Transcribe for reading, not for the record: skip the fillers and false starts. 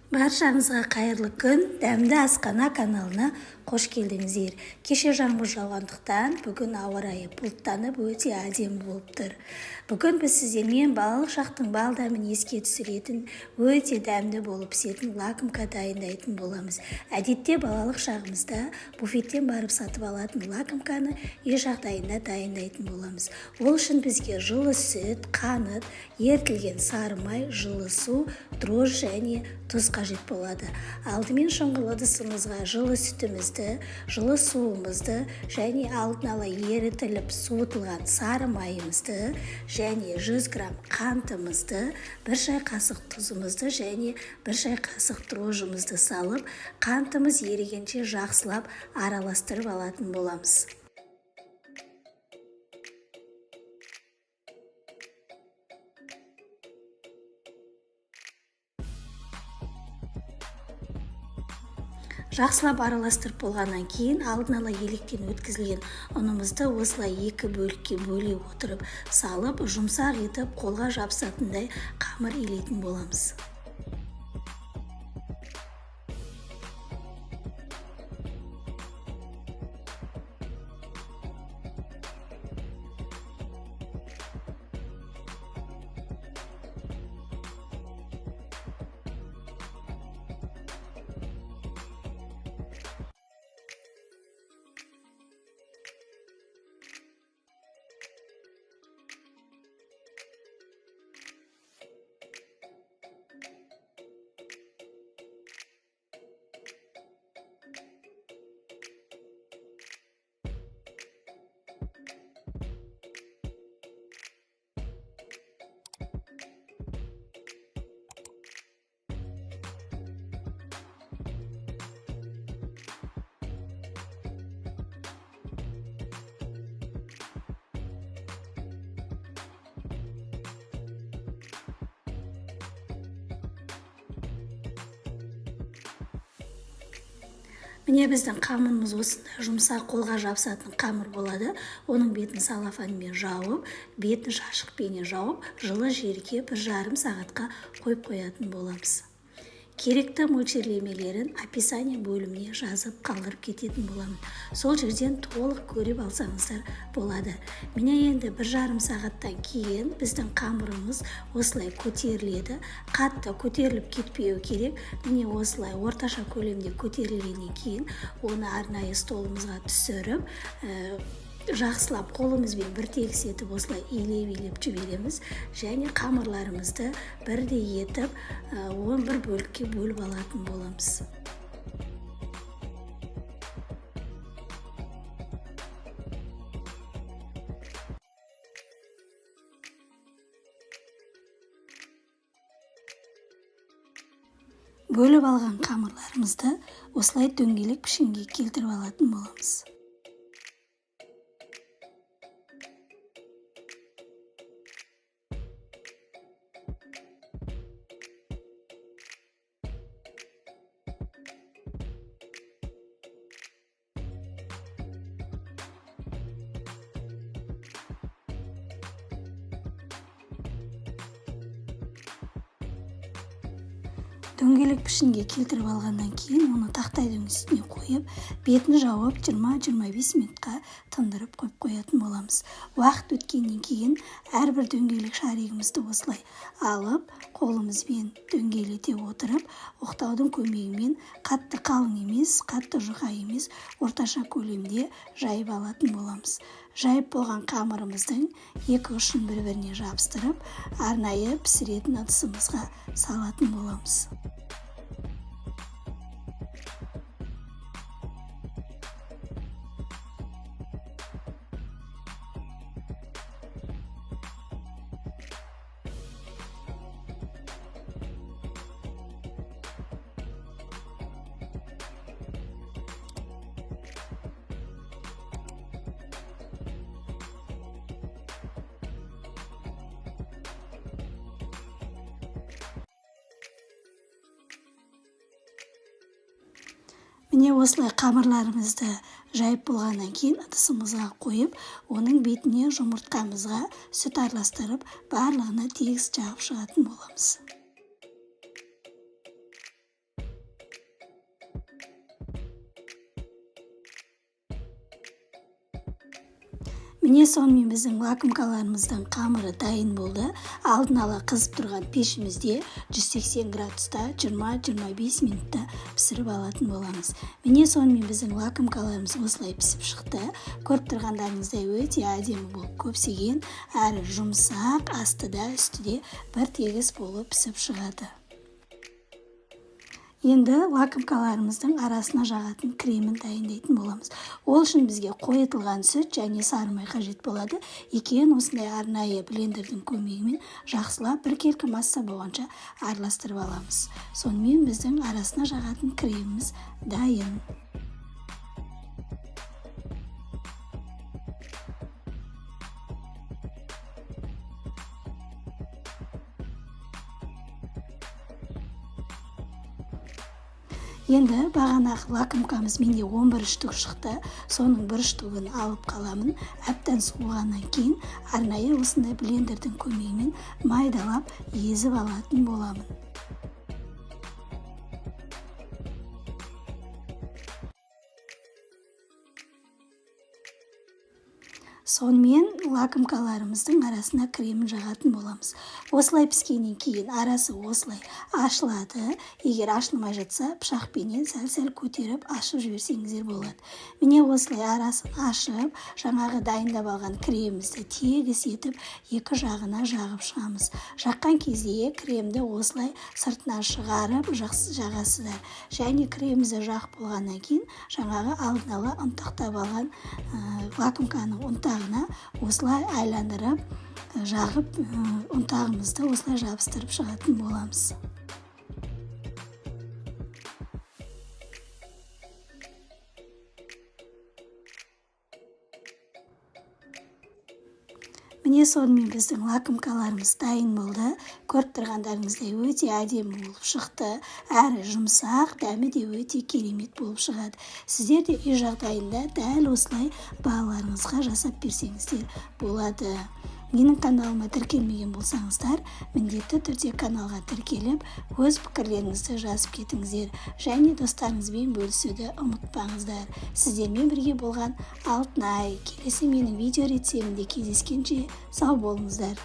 Баршаңызға қайырлы күн. Дәмді асхана каналына қош келдіңіздер. Кеше жаңбыр жауғандықтан бүгін ауа райы бұлттанып өте әдемі болып тұр. Бүгін біз сіздермен балалық шақтың бал дәмін еске түсіретін, өте дәмді болып пісетін лакомка дайындайтын боламыз. Әдетте балалық шағымызда буфеттен барып сатып алатын лакомканы үй жағдайында дайындайтын боламыз. Ол үшін бізге жылы сүт, қант, ерітілген сары май, жылы су, дрожжи және тұз қажет болады. Алдымен шұңғыл ыдысымызға жылы сүтімізді, жылы суымызды және алдын ала ерітіліп суытылған сары майымызды және 100 грамм қантымызды, 1 шай қасық тұзымызды және 1 шай қасық дрожжымызды салып, қантымыз ерігенше жақсылап араластырып алатын боламыз. Жақсылап араластырып болғаннан кейін алдын ала електен өткізілген ұнымызды осылай екі бөлікке бөле отырып салып, жұмсақ етіп қолға жабысатындай қамыр илейтін боламыз. Міне біздің қамырымыз осындай жұмсақ, қолға жабысатын қамыр болады. Оның бетін салафанмен жауып, бетін шашықпенен жауып, жылы жерге 1,5 сағатқа қойып қоятын боламыз. Керекті мөлшерлемелерін описание бөліміне жазып қалдырып кететін боламын. Сол жерден толық көріп алсаңыздар болады. Міне енді 1,5 сағаттан кейін біздің қамырымыз осылай көтеріледі. Қатты көтеріліп кетпеуі керек. Міне осылай орташа көлемде көтерілгеннен кейін оны арнайы столымызға түсіріп, жақсылап қолымызбен бір тегіс етіп осылай илеп-илеп жібереміз және қамырларымызды бірдей етіп 11 бөлікке бөліп алатын боламыз. Бөліп алған қамырларымызды осылай дөңгелек пішінге келтіріп алатын боламыз. Дөңгелек пішінге келтіріп алғаннан кейін оны тақтайдың үстіне қойып, бетін жауып 20-25 минутқа тындырып қойып қоятын боламыз. Уақыт өткеннен кейін әрбір дөңгелек шаригімізді осылай алып, қолымызбен дөңгелете отырып, оқтаудың көмегімен қатты қалың емес, қатты жұқа емес, орташа көлемде жайып алатын боламыз. Жайып болған қамырымыздың екі ұшын бір-біріне жабыстырып, арнайы пісіретін ыдысымызға салатын боламыз. Міне осылай қамырларымызды жайып болғаннан кейін ыдысымызға қойып, оның бетіне жұмыртқамызға сүт араластырып, барлығына тегіс жағып шығатын боламыз. Міне, сонымен біздің лакомкаларымыздың қамыры дайын болды. Алдын ала қызып тұрған пешімізде 180 градуста 20-25 минутта пісіріп алатын боламыз. Міне, сонымен біздің лакомкаларымыз осылай пісіп шықты. Көріп тұрғандарыңыздай, өте әдемі болып көпсеген, әрі жұмсақ, асты да үсті де бір тегіс болып пісіп шығады. Енді лакомкаларымыздың арасына жағатын кремін дайындайтын боламыз. Ол үшін бізге қойытылған сүт және сары май қажет болады. Екеуін осындай арнайы блендердің көмегімен жақсылап біркелкі масса болғанша араластырып аламыз. Сонымен біздің арасына жағатын креміміз дайын. Енді бағанағы лакомкамыз менде 11 штук шықты. Соның бір штугін алып қаламын. Әбден суығаннан кейін арнайы осындай блендердің көмегімен майдалап езіп алатын боламын. Сонымен лакомкаларымыздың арасына кремін жағатын боламыз. Осылай піскеннен кейін арасы осылай ашылады. Егер ашылмай жатса, пышақпенен сәл-сәл көтеріп ашып жіберсеңіздер болады. Міне, осылай арасын ашып, жаңағы дайындап алған кремімізді тегіс етіп екі жағына жағып шығамыз. Жаққан кезде кремді осылай сыртына шығарып жағасыздар. Және кремімізді жағып болғаннан кейін жаңағы алдын ала ұнтақтап алған лакомканың ұнтағына осылай айландырып жағып, ұнтағымызды осылай жабыстырып шығатын боламыз. Міне, сонымен біздің лакомкаларымыз дайын болды. Көріп тұрғандарыңыздай, өте әдемі болып шықты. Әрі жұмсақ, дәмі де өте керемет болып шығады. Сіздер де үй жағдайында дәл осылай балаларыңызға жасап берсеңіздер болады. Менің каналыма тіркелмеген болсаңыздар, міндетті түрде каналға тіркеліп, өз пікірлеріңізді жазып кетіңіздер және достарыңызбен бөлісуді ұмытпаңыздар. Сіздермен бірге болған Алтынай. Келесі менің видео рецептімде кездескенше сау болыңыздар.